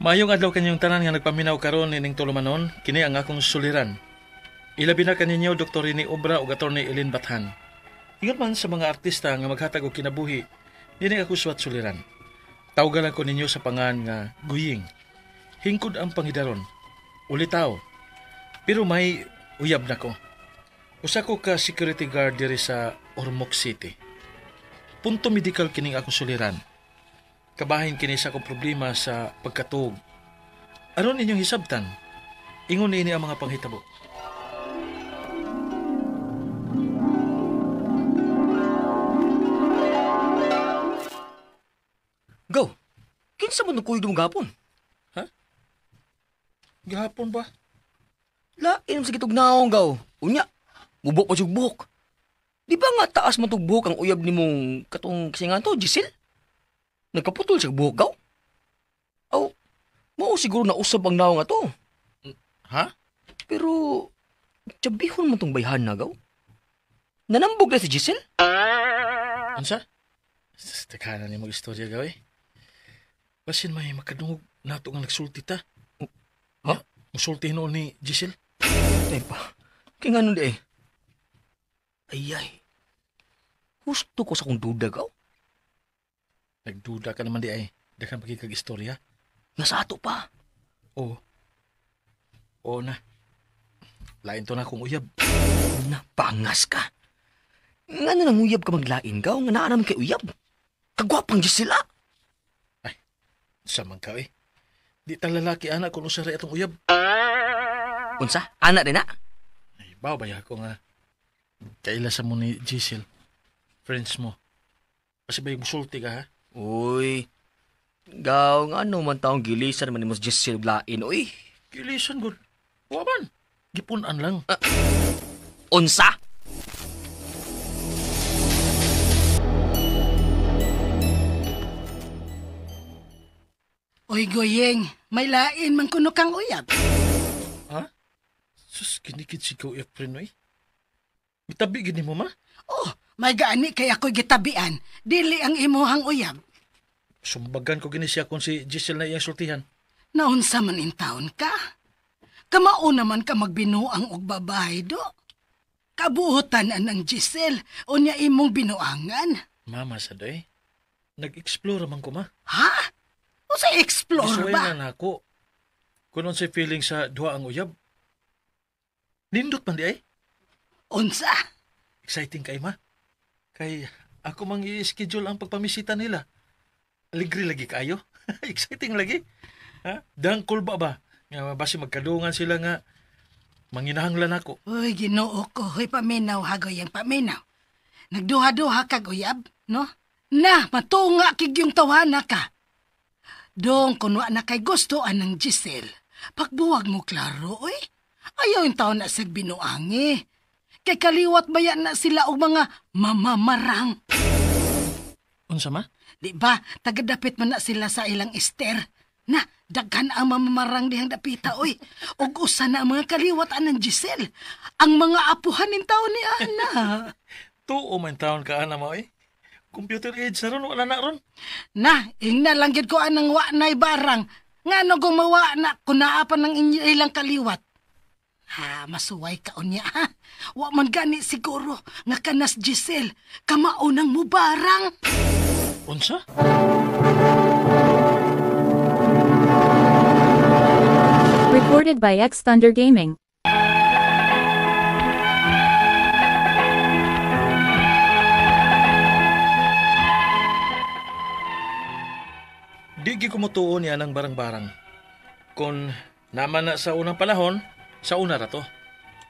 Maayong adlaw kanyong tanan nga nagpaminaw karon nining tulumanon, kini ang akong suliran. Ilabi na kaninyo Dr. Rene Obra ug Atty. Eileen Bathan. Ingon man sa mga artista nga maghatag og kinabuhi, dinhi ako suwat suliran. Tawgan ko ninyo sa pangan nga Guying. Hingkod ang pangidaron. Ulitaw. Pero may uyab na ko. Usa ko ka security guard diri sa Ormoc City. Punto medical kining akong suliran. Kabahin kini sa akong problema sa pagkatuog. Aron inyong hisabtan, ingon niini ang mga panghitabo. Go! Kinsa man nagkuyog mo gapon? Ha? Gahapon ba? Lain sa gitugnaong, gaw. Unya, mubo pa siyang buhok. Di ba nga taas man tong buhok ang uyab ni mong katong kasingan to, Giselle? Nagkaputol siya buhok, gaw? Aw, mao siguro na usab ang naong ato. Ha? Pero, tsabihon mo tong bayhan na, gaw? Nanambog na si Giselle? Unsa? Teka na ni mag-istorya, gaw eh. Basin may makadungog nato nga nagsulti ta. Ha? Musulti noon ni Giselle? Ay pa, kaya nga nun di eh. Ay ay, husto ko sa kong duda, gaw. Nagduda ka naman di ay. Daghang pagkikag-istorya. Nasa ato pa. Oo. Oo na. Lain to na akong uyab. Napangas ka. Nga na nang uyab ka maglain, gaw. Nga naa naman kay uyab. Kagwapang Giselle, ah. Ay, samang ka eh. Di ta lalaki, anak, kung usa ra atong uyab. Unsa? Anak din na? Ay, baw ba ako nga. Kaila sa mo ni Giselle. Friends mo. Kasi ba yung musulti ka, ha? Uy. Gaw, nga ano man taong gilisan man ni mo si Giselle lain, uy. Gilisan, good. Wa man. Gipunan lang. Unsa? Uy, Goyeng, may lain man kuno kang uyab. Ha? Sus, kinikid si Kuya Efren, uy. Mitabi gini mo, ma? Oh, may gaani kay ako'y gitabian. Dili ang imuhang uyab. Sumbagan ko gini siya kung si Giselle na iyang sultihan. Naunsa man in taon ka? Kamao naman ka magbinuang og babae, do. Kabuhutan anang Giselle, o niya imong binuangan. Mama sa doy, nag-explore man ko, ma. Ha? O sa explore Gisuway ba? na nako. Kung unsay feeling sa duha ang uyab. Nindot man di ay. Unsa? Exciting kay ma. Kay ako mang i-schedule ang pagpamisita nila. Aligri lagi kayo. Exciting lagi. Ha? Dangkol ba ba? Nga basi magkadungan sila nga manginahanglan ako. Uy, Ginoo ko. Hoy, paminaw, hagoy ang paminaw. Nagduha-duha kag uyab, no? Na, matunga kig yung tawana ka. Dong, kun wa na kay gusto anang Giselle. Pagbuwag mo klaro, oy. Ayaw yung taon na sa binuangi. Kay kaliwat baya na sila og mga mamamarang. Unsa ma? Di ba, tagadapit man na sila sa ilang ester. Na, daghan ang mamamarang dihang dapita, oy. Og usa na ang mga kaliwat anang Giselle. Ang mga apuhan nin taon ni Ana. Tuo man taon ka, Ana mo, oy. Computer age na ron, wala na ron. Na, ingna lang gid ko anang wa na'y barang. Nga no gumawa na, kung naa pa ng ilang kaliwat. Ha, masuway ka unya, ha? Wa man gani siguro nga kanas Giselle, kamaunang mubarang. Unsa? Recorded by X Thunder Gaming. Di gi kumutuo niya ng barang-barang. Kung naman na sa unang panahon, sa una ra to.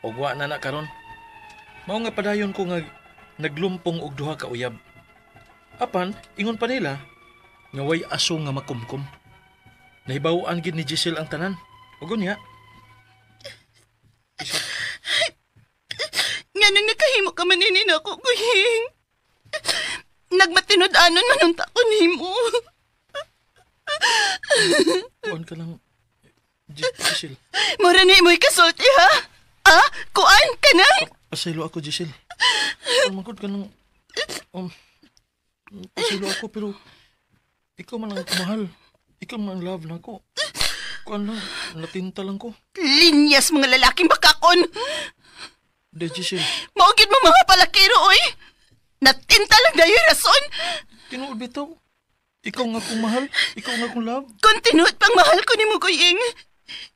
Og wa na na karon. Mao nga padayon ko nga naglumpong og duha ka uyab. Apan, ingon pa nila, nga way aso nga makumkum. Nahibaw-an gid ni Giselle ang tanan. Ug unya. Nga nang nakahimo ka man ini nako, Guying. Nagmatinud-anon man ang takon nimo. Kuan ka lang, Giselle. Mura ni mo'y kasulti, ha? Ah, kuan ka na? Pasaylo ako, Giselle. Mangkod ka ng... Pasaylo ako, pero ikaw man ang kumahal. Ikaw man ang love na ko. Kuan lang, natinta lang ko. Linyas mga lalaking bakakon. De, Giselle, Mao gyud mo mga palakero, oy. Natinta lang dayon rason. Tinuod bitaw. Ikaw nga akong mahal. Ikaw nga akong love. Kung tinuod pang mahal ko nimo, Guyeng,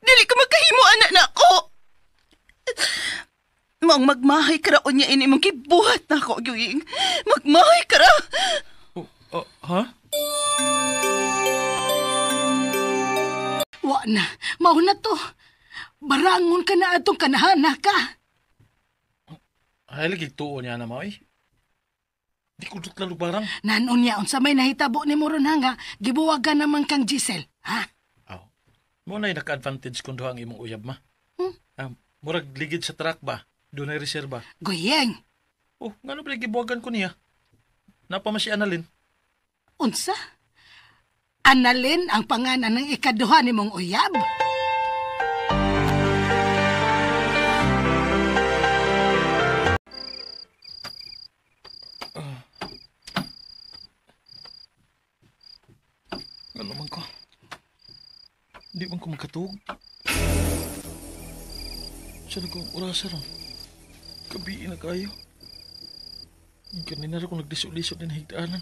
dili ko magkahimo anak na ako. Maong magmahay ka ra unya ini mong gibuhat na ako, Guyeng. Magmahay ka ra. Oh, oh, ha? Wa na, mao na to. Barangon ka na atong kanahana ka. Ay, lagi tuo niya na, maoy. Di ko dut lalo barang. Nanon niya unsa may nahitabo ni mo ron ha nga gibuwagan naman kang Giselle, ha? Aw. Mo na naka-advantage kung duha ang imong uyab, ma. Hmm? Ah, murag ligid sa truck ba? Doon ay reserba. Goyeng, Oh, ngano ba gibuwagan ko niya? Napa man si Annalyn. unsa? Annalyn ang pangalan ng ikaduha ni mong uyab? Ano man ko? Di man ko makatug. Saan ko ang orasa ron? Gabi na kayo. Ganina rin ko naglisod-lisod din higdaanan.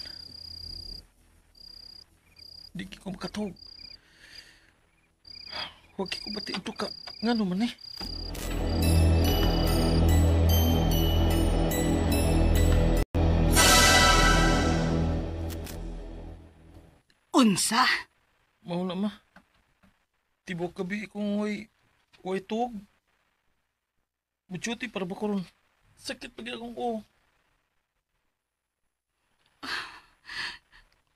Di ko makatug. Huwag ko bati ito ka. Nga naman eh. Unsa? Mao na ma. Tibok gabi kong way tuog. Muchuti para ba ko ron? Sakit pag akong ko.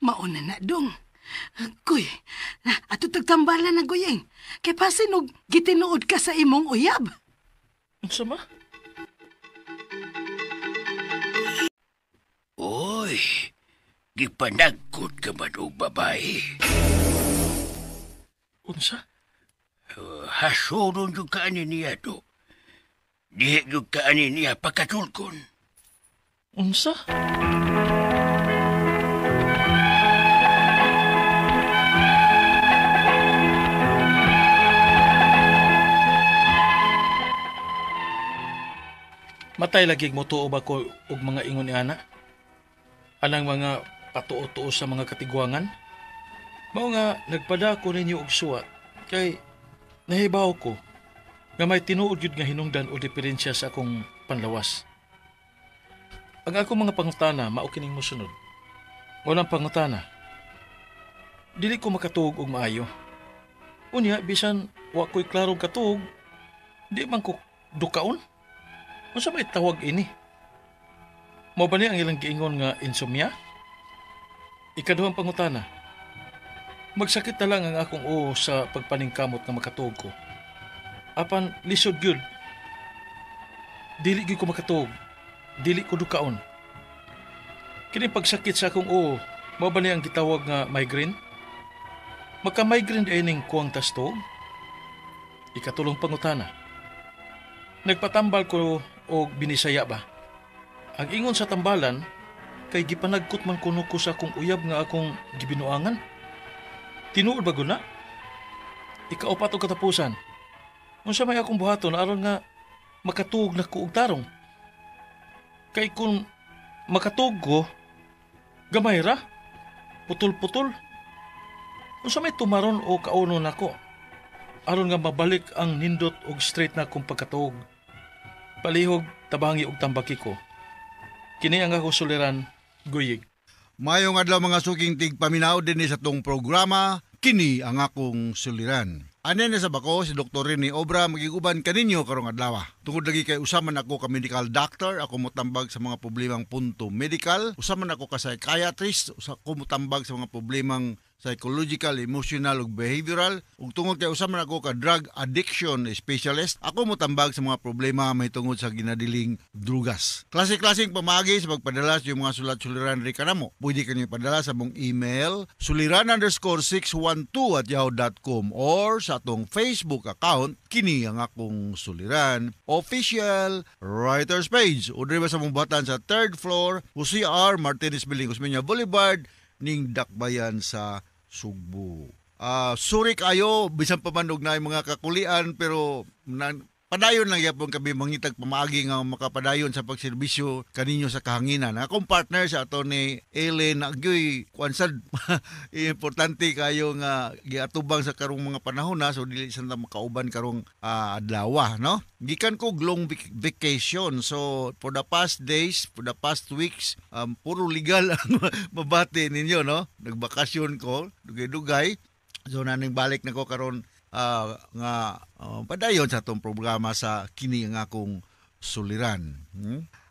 Mauna na dong. Kuy, ato tagtambalan na Goyeng. Kay pasin og gitinuod ka sa imong uyab. Unsa ma? Oy, gipanagkot ka man og babae. Unsa? Hasuron jud ka ani niya do. Dihi jud ka ani niya pakatulkon. Unsa? Matay lagi mo tuo ba ko og mga ingon ni ana? Anang mga patuo-tuo sa mga katigwangan? Mao nga nagpada ko ninyo og suwat kay nahibaw ko nga may tinuod gyud nga hinungdan o diferensya sa akong panlawas. Ang akong mga pangutana mao kining mosunod. Unang pangutana, dili ko makatuog og maayo. Unya bisan wa ko'y klarong katuog, di man ko dukaon. Unsa may tawag ini? Mao ba ni ang ilang giingon nga insomnia? Ikaduhang pangutana, magsakit na lang ang akong uo sa pagpaningkamot nga makatuog ko. Apan lisod gyud. Dili gyud ko makatuog. Dili ko dukaon. Kini pagsakit sa akong uo, mao ba ni ang gitawag nga migraine? Magka-migraine ay ning kuwang tastog? Ikatulong pangutana, nagpatambal ko og binisaya ba? Ang ingon sa tambalan, kay gipanagkot man kuno ko sa akong uyab nga akong gibinuangan. Tinuod ba guna? Ikaupat og katapusan. Unsa may akong buhaton aron nga makatuog na ko og tarong? Kay kung makatuog ko, gamay ra, putol-putol. Unsa may tumaron o kauno nako aron nga mabalik ang nindot og straight na akong pagkatuog. Palihog tabangi og tambaki ko. Kini ang akong suliran, Guyig. Mayong adlaw mga suking tigpaminaw dinhi sa tong programa, kini ang akong suliran. Ane na sa bako si Dr. Rene Obra magiguban kaninyo karong adlaw. Tungod lagi kay usa man ako ka medical doctor, ako motambag sa mga problemang punto medical, usa man ako ka psychiatrist, usa ko motambag sa mga problemang psychological, emotional ug behavioral, ug tungod kay usa man ako ka drug addiction specialist, ako motambag sa mga problema mahitungod sa ginadiling drugas. Klase-klaseng pamaagi sa pagpadala sa iyong mga sulat-suliran ri kanamo. Pwede kanyo ipadala sa mong email suliran_612@yahoo.com or sa atong Facebook account kini ang akong suliran official writers page. O diri ba sa mong buhatan sa 3rd floor Jose R. Martinez Building, Osmeña Boulevard, ning Dakbayan sa Sugbo. Sorry kayo bisan pa man og naay mga kakulian, pero padayon lang gyapon kami mangitag pamaagi nga makapadayon sa pagserbisyo kaninyo sa kahanginan. Akong partner sa ato ni Ellen Agyoy, kuan sad, importante kayo nga giatubang sa karong mga panahon na, so dili sa ta makauban karong adlaw, no? Gikan ko long vacation, so for the past days, for the past weeks, puro legal ang mabati ninyo, no? Nagbakasyon ko dugay-dugay. So naning balik na ko karon nga padayon sa atong programa sa Kini ang Akong Suliran.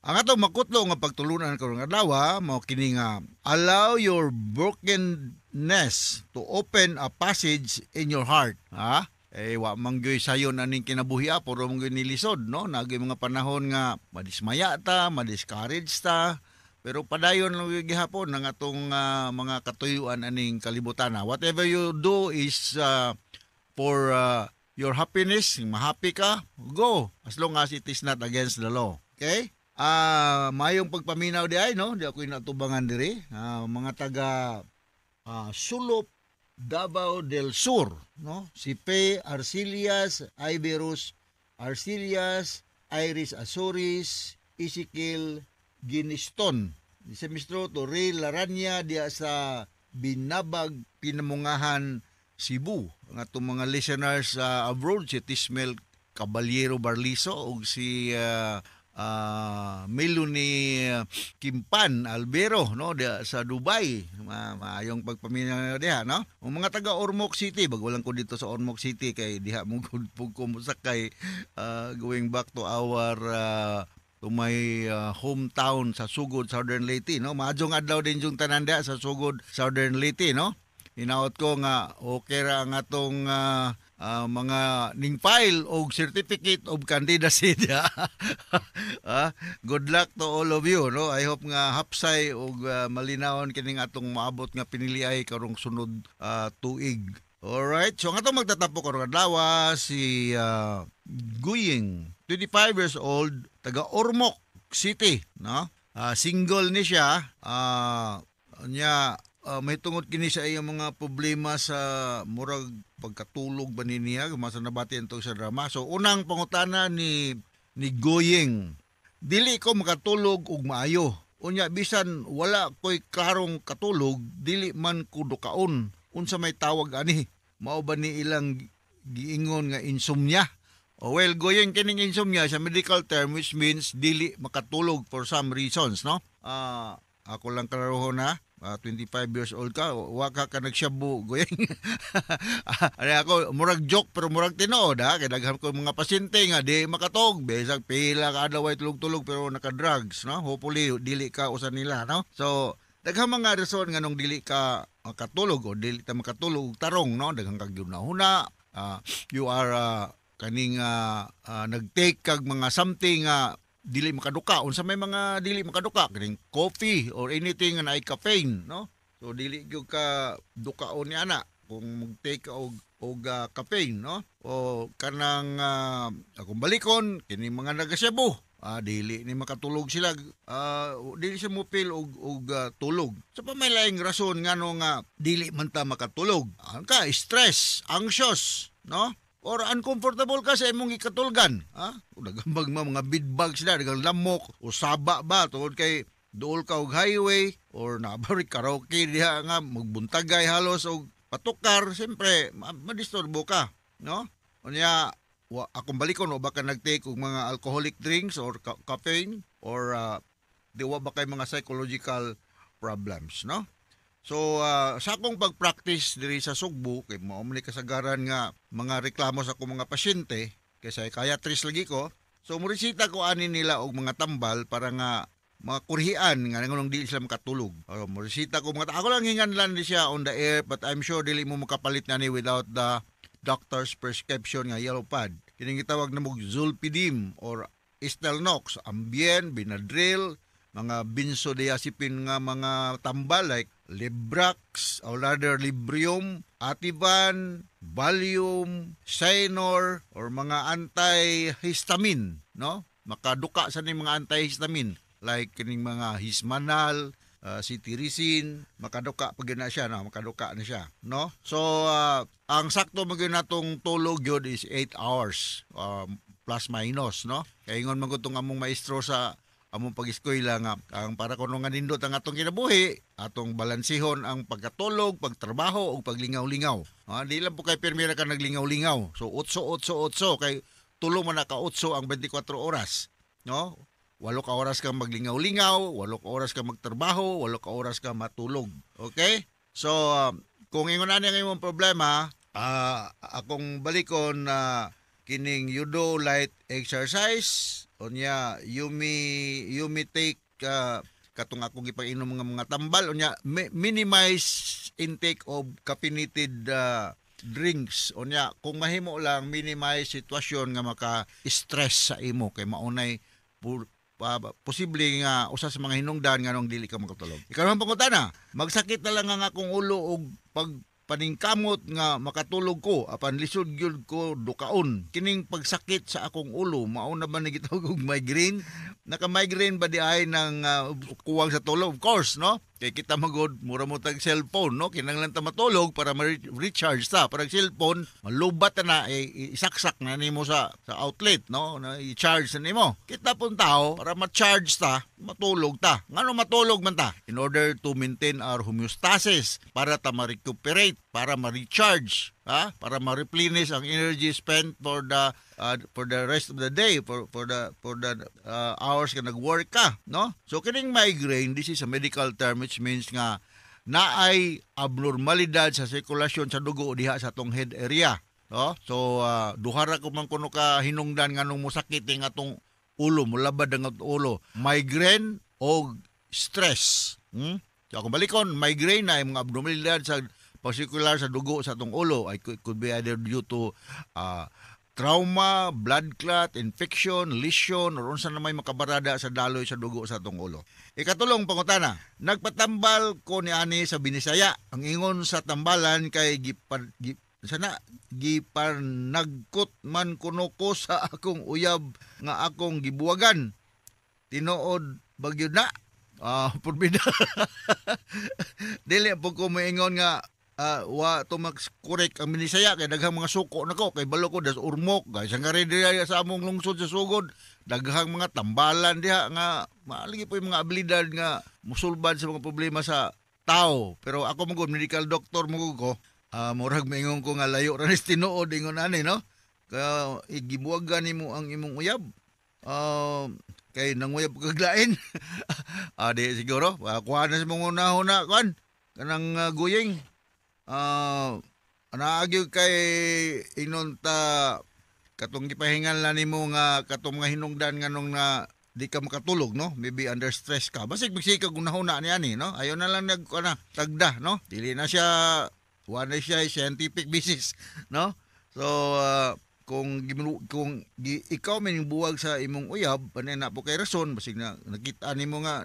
Ang atong makutlo nga pagtulunan karong adlaw mao kini nga "Allow your brokenness to open a passage in your heart." Ha? Eh, wa man gyoy sayon aning kinabuhi, puro man gyoy nilisod, no? Nagay mga panahon nga madismaya ta, madiscourage ta, pero padayon lang gyud gihapon ang atong mga katuyuan aning kalibutan. Whatever you do is for your happiness, mahappy ka, go. As long as it is not against the law. Okay? Mayong pagpaminaw di ay, no? Di ako inatubangan diri. Mga taga Sulop, Davao del Sur, no? Si P. Arcilias, Iberus Arcilias, Iris Azores, Ezekiel Giniston. Si Mr. Torre Laranya diya sa Binabag, Pinamungahan, Cebu. Ang atong mga listeners sa abroad, si Tismel Caballero Barliso ug si Melanie Kimpan Albero, no, diya sa Dubai. Maayong pagpaminaw diha, no? Ang mga taga Ormoc City, bago lang ko dito sa Ormoc City kay diha mo gud pug ko mosakay going back to my hometown sa Sugod, Southern Leyte, no? Maayong adlaw din yung tanan diha sa Sugod, Southern Leyte, no? Hinaot ko nga okay ra ang atong mga ning file og certificate of candidacy diha. Good luck to all of you, no? I hope nga hapsay og malinawon kining atong maabot nga piniliay karong sunod tuig. Alright, so ang atong magtatapo karong adlaw si Guying, 25 years old, taga Ormoc City, no? Single ni siya. Nya may tungod kini sa iyang mga problema sa murag pagkatulog ba ni niya, masa nabati to sa drama. So unang pangutana ni Goyeng, "Dili ko makatulog og maayo. Unya bisan wala ko'y klarong katulog, dili man ko dukaon. Unsa may tawag ani? Mao ba ni ilang giingon nga insomnia?" Oh, well, Goyeng, kining insomnia sa medical term which means dili makatulog for some reasons, no? Ako lang klarohon na, 25 years old ka, wa ka ka nagshabu, Goyeng. Ano ako, murag joke pero murag tinuod ha, kay daghan ko mga pasyente nga di makatog, bisag pila ka adlaw ay tulog-tulog pero naka-drugs, no? Hopefully dili ka usa nila, no? So, daghang mga rason nganong dili ka makatulog o dili ta makatulog og tarong, no? Daghang kag huna, you are kaning nag-take kag mga something nga dili makaduka. Unsa may mga dili makaduka? Kaning coffee or anything nga naay caffeine, no? So dili gyud ka dukaon ni ana kung mag-take ka og caffeine, no? O kanang akong balikon kini mga nagasyabo, dili ni makatulog sila, dili siya mo feel og tulog. Sa pa may laing rason ngano nga dili man ta makatulog. Ka stress, anxious, no? Or uncomfortable ka sa imong gikatulgan, ha? O nagambag ma mga bed bugs na, daghang lamok o saba ba tungod kay duol ka og highway or nabari karaoke diha nga magbuntagay halos og patukar, siyempre madisturbo ka, no? Unya wa, akong balikon, o baka nag-take og mga alcoholic drinks or caffeine or di wa ba kay mga psychological problems, no? So sa akong pag-practice diri sa Sugbo, kay mao man ni kasagaran nga mga reklamo sa akong mga pasyente, kay psychiatrist lagi ko. So moresita ko ani nila og mga tambal para nga mga kurhian nga nganong dili sila makatulog. Moresita ko mga, ako lang hingan lang ni siya on the air, but I'm sure dili mo makapalit na ni without the doctor's prescription nga yellow pad. Kining gitawag na mo Zolpidem or Stilnox, Ambien, Benadryl, mga benzodiazepine nga mga tambal like Librax or rather Librium, Ativan, Valium, Xanor or mga antihistamine, no? Makaduka sa ni mga antihistamine like kining mga Hismanal, cetirizine, makaduka pa gyud na siya, no? Makaduka na siya, no? So ang sakto man gyud natong tulog gyud is 8 hours, plus minus, no? Kay ingon man gud tong among maestro sa among pag-eskwela nga ang para kuno nga nindot ang atong kinabuhi, atong balansihon ang pagkatulog, pagtrabaho ug paglingaw-lingaw. Di lang po kay pirmi ra ka naglingaw-lingaw. So 8 8 8 kay tulo man na ka 8 ang 24 oras, no? 8 ka oras kang maglingaw-lingaw, 8 ka oras kang magtrabaho, 8 ka oras kang matulog. Okay? So kung ingon ani ang imong problema, akong balikon na kining you do light exercise, unya you may take katong akong gipainom mga tambal, unya minimize intake of caffeinated drinks, unya kung mahimo lang minimize sitwasyon nga maka-stress sa imo kay maunay posible nga usa sa mga hinungdan nganong dili ka makatulog. Ikaduhang pangutana, magsakit na lang ang akong ulo og pag paningkamot nga makatulog ko apan lisod gyud ko dukaon. Kining pagsakit sa akong ulo, mao na ba ni gitawag og migraine? Naka-migraine ba di ay ng kuwang sa tulog? Of course, no? Kay kita magod mura mo tag cellphone, no? Kinahanglan ta matulog para ma-recharge ta. Para ang cellphone malubat na, eh, isaksak na nimo sa outlet, no? Na i-charge na nimo. Kita pong tao para ma-charge ta, matulog ta. Ngano matulog man ta? In order to maintain our homeostasis, para ta ma-recuperate, para ma-recharge, ha? Para ma-replenish ang energy spent for the rest of the day, for the hours ka nag-work ka, no? So kining migraine, this is a medical term which means nga naay abnormalidad sa sirkulasyon sa dugo diha sa atong head area, no? So duha ra ko man kuno ka hinungdan nganong mosakit ing atong ulo, mulabad ang atong ulo: migraine o stress. So akong balikon, migraine na mga abnormalidad sa pagsirkular sa dugo sa atong ulo ay could be either due to trauma, blood clot, infection, lesion, or unsa na may makabarada sa daloy sa dugo sa atong ulo. Ikatulong pangutana, nagpatambal ko ni ani sa Binisaya. Ang ingon sa tambalan kay gipan, gi, sana gipanagkot man kuno ko sa akong uyab nga akong gibuwagan. Tinuod ba gyud na? Purbida. Dili po ko moingon nga wa to max correct ang Binisaya kay daghang mga suko nako, kay balo ko das Ormoc kay sa nga diha sa among lungsod sa Sugod, daghang mga tambalan diha nga maaligi po yung mga abilidad nga musulbad sa mga problema sa tao. Pero ako mo gud, medical doctor mo gud ko, murag maingon ko nga layo ra ni tinuod ingon ani, no? Kaya igibuwagan nimo ang imong uyab, kay nanguyab kag lain. Di siguro kuha na sa mga una kuan kanang guying naagyo kay inon ta katong gipahingan lang nimo nga katong mga hinungdan nganong na di ka makatulog, no? Maybe under stress ka, basig magsikag hunahuna ni ani, no? Ayo na lang nag kana tagda, no? Dili na siya, wa na siya scientific basis, no? So kung ikaw may buwag sa imong uyab, panay na po kay rason, basig na nakita nimo nga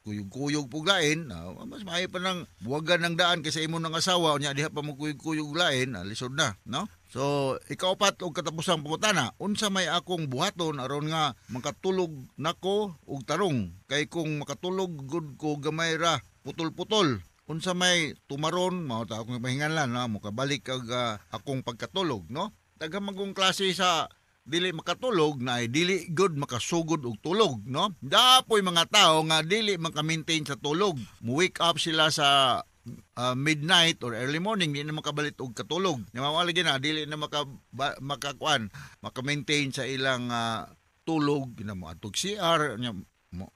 kuyog-kuyog po lain, mas maayo pa nang buwagan ng daan kaysa imo ng asawa, unya diha pa mo kuyog-kuyog lain, lisod na, no? So ikaupat og katapusang pangutana, unsa may akong buhaton aron nga makatulog nako og tarong? Kay kung makatulog gud ko gamay ra, putol-putol. Unsa may tumaron? Mao ta akong pahinganlan na mokabalik kag akong pagkatulog, no? Daghang magong klase sa dili makatulog na ay dili good makasugod og tulog, no? Dapoy mga tao nga dili maka-maintain sa tulog. Mo wake up sila sa midnight or early morning, di na makabalit og katulog. Mao lagi na dili na makakuan, maka-maintain sa ilang tulog, na mo atog CR nya mo,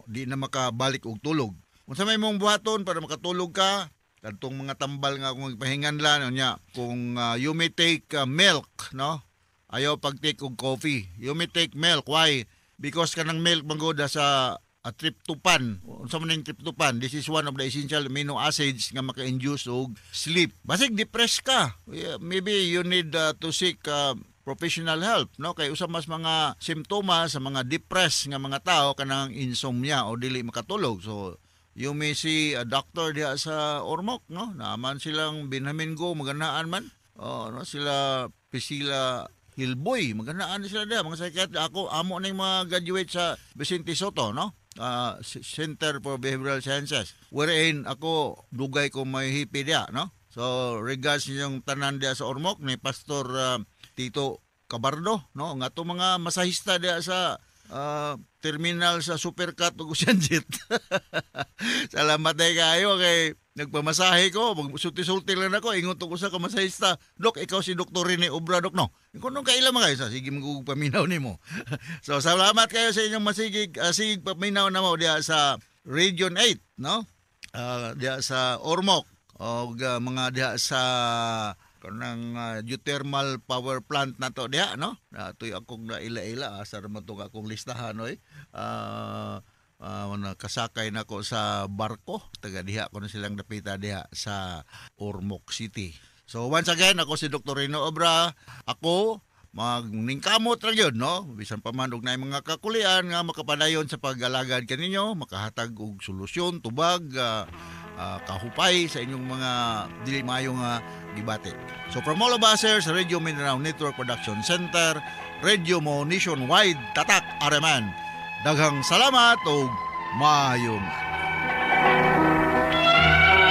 di na makabalik og tulog. Unsa may mong buhaton para makatulog ka? Kadtong mga tambal nga akong pahinganlan, unya kung you may take milk, no? Ayaw pag-take og coffee. You may take milk. Why? Because kanang milk mangoda sa tryptophan. Unsa man ning tryptophan? This is one of the essential amino acids nga maka-induce og sleep. Basig depressed ka. Yeah, maybe you need to seek professional help, no? Kay usa mas mga simptomas sa mga depressed nga mga tao kanang insomnia o dili makatulog. So you may see a doctor diha sa Ormoc, no? Naaman silang Benjamin Go, maganaan man. Oh, no, sila Priscilla Hilboy, maganaan sila diha, mga psychiatrist. Ako, amo na yung mga graduate sa Vicente Sotto, no? Center for Behavioral Sciences. Wherein ako dugay ko may hipi diya, no? So regards ninyong tanan diya sa Ormoc ni Pastor Tito Cabardo, no? Nga to mga masahista diya sa terminal sa Supercat ug Oceanjet. Salamat day kayo kay nagpamasahe ko, magsulti-sulti lang ako, ingon to ko sa kamasahista. Dok, ikaw si Dr. Rene Obra, Dok, no? Kung nung kaila man kayo, sa sige magugug paminaw nimo. So salamat kayo sa inyong masigig sigig paminaw namo diya sa Region 8, no? Diya sa Ormoc o mga diha sa kanang geothermal power plant na to diha, no? Atoy akong naila-ila asa ra man tong akong listahan oy. Nakasakay nako sa barko, taga diha ko na silang dapita diha sa Ormoc City. So once again, ako si Dr. Rino Obra. Ako magningkamot ra gyud, no, bisan pa man og naay mga kakulian nga makapadayon sa pag-alagad kaninyo, makahatag og solusyon, tubag, kahupay sa inyong mga dili maayo nga gibati. So from all of us here sa Radio Mindanao Network Production Center, Radio Mo Nationwide, Tatak RMN. Daghang salamat ug maayong